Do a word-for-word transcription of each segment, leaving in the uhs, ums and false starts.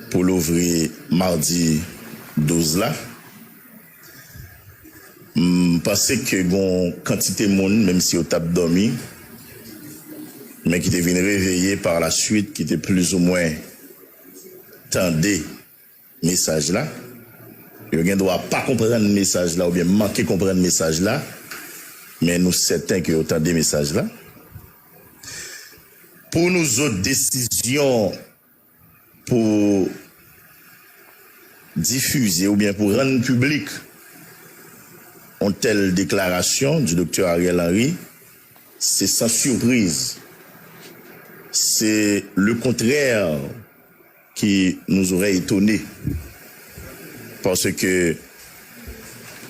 pou louvri madi douz la. M panse ke gon kantite moun, menm si yo t ap dòmi, men ki te vin reveye pa la swit, ki te plizoumwen tande mesaj la. Yo gen dwa pa konprann mesaj la oubyen manke konprann mesaj la, men nou sèten ke yo tande mesaj la. Pou nou zòt desizyon pou difize oubyen pou rann piblik yon tèl deklarasyon di Doktè Ariel Henry, se san sipriz. Se le kontrè ki nous aurait étonné. Paske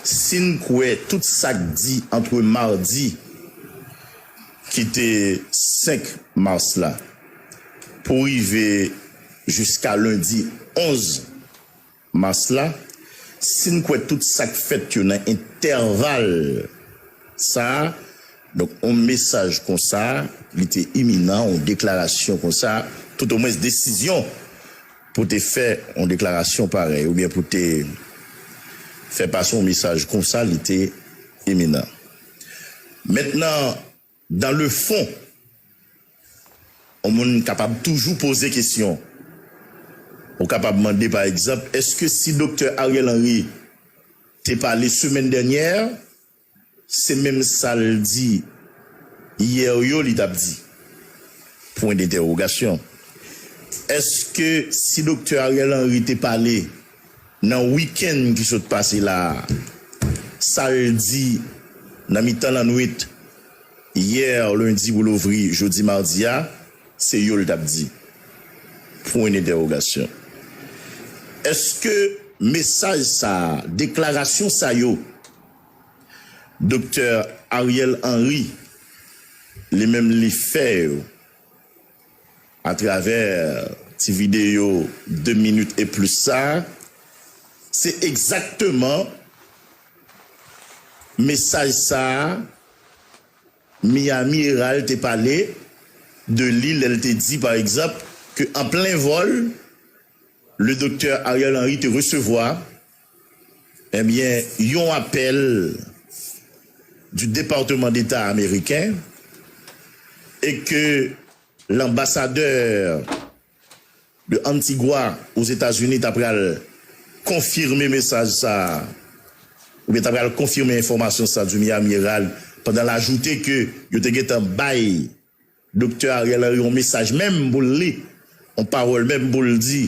si n kwè tout sa k di antre madi ki te senk mas la pou rive jiska lendi onz mas la, si n kwè tout sa k fèt yo nan entèval sa a, donk yon mesaj konsa, li te iminan, yon deklarasyon konsa, toutomwens desizyon pou te fè yon deklarasyon parèy oubyen pou te fè pase yon mesaj konsa, li te iminan. Mentnan, dans le fond, yon moun kapab toujou poze kesyon. Ou kapab mande, pa egzanp, èske si Doktè Ariel Henry te pale semèn dènyè, se menm sa l di yè yo li t ap di? Pwen dentèwogasyon. Èske si Doktè Ariel Henry te pale nan wikenn ki sot pase la a, sa l di nan mitan lannwit yè lendi pou louvri jodi madi a, se yo l t ap di? Pwen dentèwogasyon. Èske mesaj sa a, deklarasyon sa yo, Doktè Ariel Henry, li menm li fè yo atravè ti videyo de minit e plis sa a, se egzakteman mesaj sa a Miami Herald te pale de li lè l te di, pa egzanp, ke an plen vòl, le doktè Ariel Henry te resevwa, ebyen, yon apèl du Département d'État américain et que l'ambassadeur de Antigua aux États-Unis ta pral konfime mesaj sa a, oubyen ta pral konfime enfòmasyon sa a du Miami Herald, pandan l ajoute ke yo te gentan bay Doktè Ariel Henry yon mesaj menm pou l li, yon pawòl menm pou l di,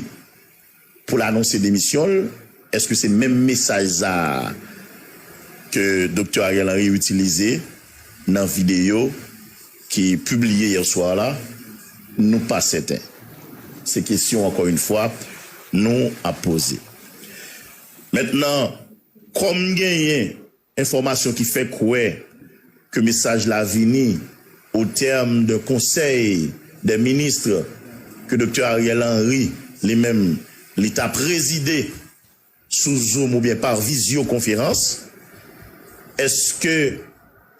pou l anonse demisyon l. Èske se menm mesaj sa a ke Doktè Ariel Henry itilize nan videyo ki pibliye yè swa la? Nou pa sèten. Se kesyon, ankò yon fwa, nou ap poze. Mentnan, kòm genyen enfòmasyon ki fè kwè ke mesaj la vini au terme d'un conseil des ministres ke Doktè Ariel Henry, li menm, li ta prezide sou Zoom oubyen pa vizyokonferans, èske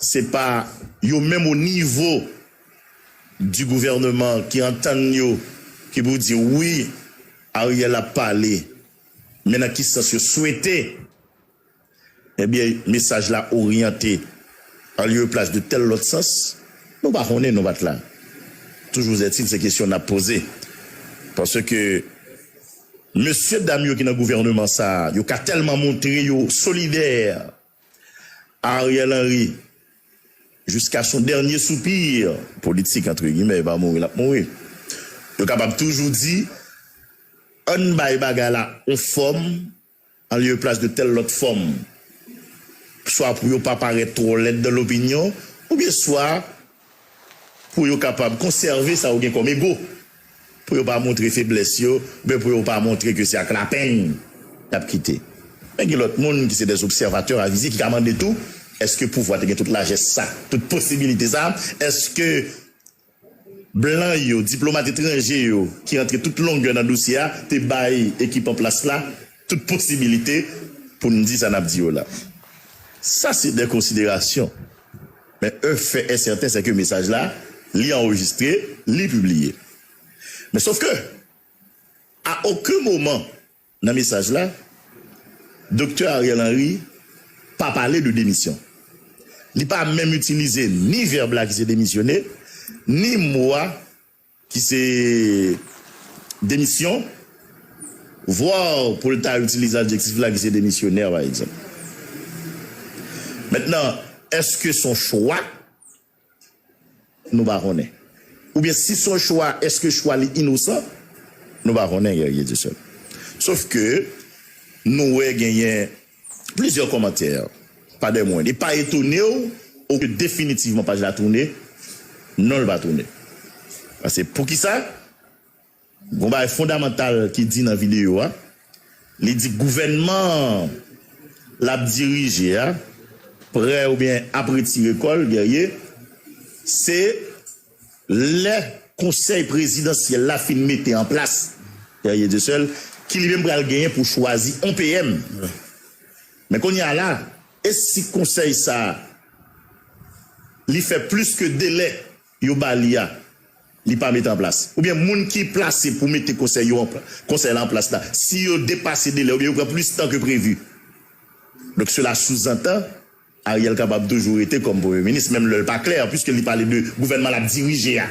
se pa yo menm o nivo du gouvèneman ki antann yo, ki pou di wi, Ariel ap pale, men nan ki sans yo swete, ebyen, mesaj la oryante an lye e plas de tèl lòt sans? Nou pa konnen, nou pa t la. Toujours est-il, se kesyon n ap poze. Paske mesye dam yo ki nan gouvèneman sa a, yo ka tèlman montre yo solidè a Ariel Henry, jusqu'à son dernier soupir politique, entre guillemets, pa mouri l ap mouri. Yo kapab toujou di, ann bay bagay la yon fòm, an lye e plas de tèl lòt fòm. Swa pou yo pa parèt twò lèd dans l'opinion, oubyen swa pou yo kapab konsève sa yo gen kòm ego, pou yo pa montre feblès yo, oubyen pou yo pa montre ke se ak lapenn y ap kite. Men gen lòt moun ki se des observateurs avisés ki ka mande tou, èske pouvwa te gen tout lajès sa, tout posibilite sa? Èske blan yo, diplomat etranje yo, ki rantre tout longè nan dosye a, te bay ekip an plas la tout posibilite pou n di sa n ap di yo la? Sa se de konsiderasyon. Men un fait est certain, c'est que mesaj la, li anrejistre, li pibliye. Men sòf ke, a Okenn moman nan mesaj la, Doktè Ariel Henry pa pale de demisyon. Li pa menm itilize ni vèb la ki se demisyone, ni mo a ki se demisyon, vwa pou l ta itilize adjektif la ki se demisyonè, pa egzanp. Mentnan, èske se yon chwa? Nou pa konnen. Oubyen si se yon chwa, èske chwa li inosan? Nou pa konnen, Guerrier Dieuseul. Sof ke nou wè genyen plizyè kòmantè, pa dè mwen. E pa etone w, ou ke definitivman paj la tounen, non, l pa tounen. Paske poukisa? Gon bagay fondamantal ki di nan videyo a. Li di gouvènman l ap dirije a prè oubyen ap retire kò l, Guerrier, se lè konsèy prezidansyèl la fin mete an plas, Guerrier Dieuseul, ki li menm pral genyen pou chwazi yon P M. Men kounye a la, e si konsèy sa a, li fè plis ke delè yo ba li a, li pa mete an plas. Oubyen moun ki plase pou mete konsèy yo an pla-, konsèy la an plas la, si yo depase delè oubyen yo pran plis tan ke previ. Donk, sela souzantan, Ariel kapab toujou rete kòm premye minis, menm lè l pa klè, piske li pale de gouvènman l ap dirije a.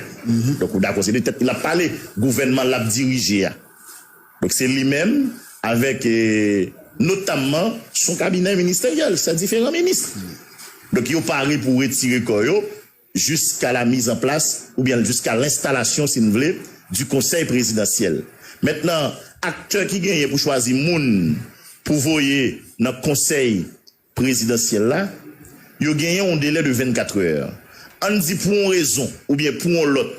Donk, ou dakò, se de tèt li l ap pale, gouvènman l ap dirije a. Donk, se li menm, avèk, eh, notamman, son kabinè ministeryèl, se diferan minis. Donk, yo pare pou retire kò yo, jusqu'à la mise en place, oubyen jusqu'à l'installation, si n vle, du Conseil présidentiel. Mentnan, aktè ki genyen pou chwazi moun pou voye nan konsèy prezidansyèl la, yo genyen yon delè de vennkatrè. Ann di pou yon rezon, oubyen pou yon lòt,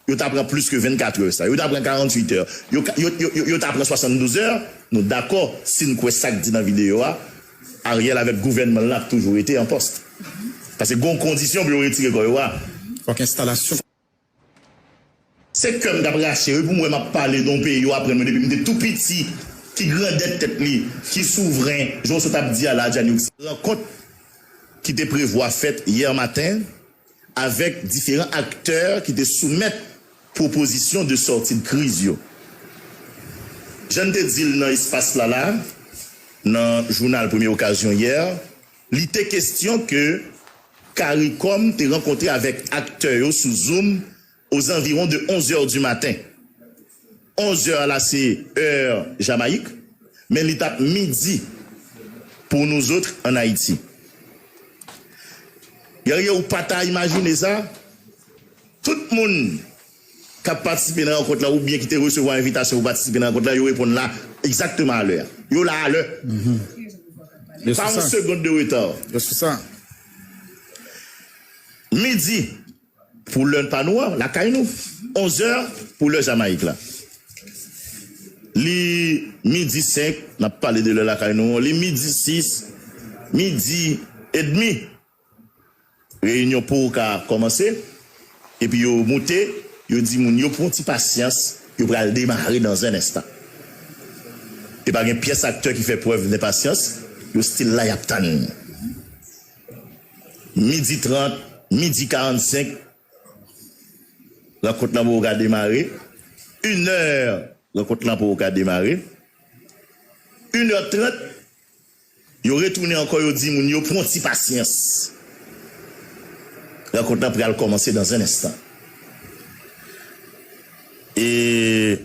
yo ta pran plis ke vennkatrè sa. Yo ta pran karanntuit è. Yo, ka- yo, yo, yo, yo ta pran swasanndouz è. Nou dakò, si n kwè sa k di nan videyo a, Ariel avèk gouvènman l la ap toujou rete an pòs. Paske gon kondisyon pou yo retire kò yo a. Fòk enstalasyon. Se kè m t ap rache, wi, pou m wè m ap pale de yon peyi yo aprann mwen depi m te tou piti, ki grandèt tèt li, ki souvren, jan w sot ap di a la, Djani. Rankont ki te prevwa fèt yè maten avèk diferan aktè ki te soumèt pwopozisyon de sòti de kriz yo. Jan n te di l nan espas la la, nan jounal Premye Okazyon yè, li te kesyon ke CARICOM te rankontre avèk aktè yo sou Zoom aux environs de onze heures du matin. Onz è a la, se è Jamayik, men li t ap midi pour nous autres en Haïti. Guerrier, ou pa ta imajine sa? Tout moun k ap patisipe nan rankont la oubyen ki te resevwa envitasyon pou patisipe nan rankont la, yo reponn la egzakteman a lè a. Yo la a lè. Pa yon segonn de reta. Yo sou sa. Midi, pou lè pa nou an, lakay nou. Onz è pou lè Jamayik la. Li midi senk, n ap pale de lè lakay nou an. Li midi sis, midi edmi. Reyinyon poko ka kòmanse. Epi yo moute, yo di moun yo pran ti pasyans, yo pral demare dans un instant. E pa gen pyès aktè ki fè prèv de pasyans, yo still la, y ap tann. Midi trant, midi karannsenk, rankont lan poko ka demare. Inè, rankont lan poko ka demare. Inè trant, yo retounen ankò, yo di moun yo pran ti pasyans. Rankont lan pral kòmanse dans un instant. E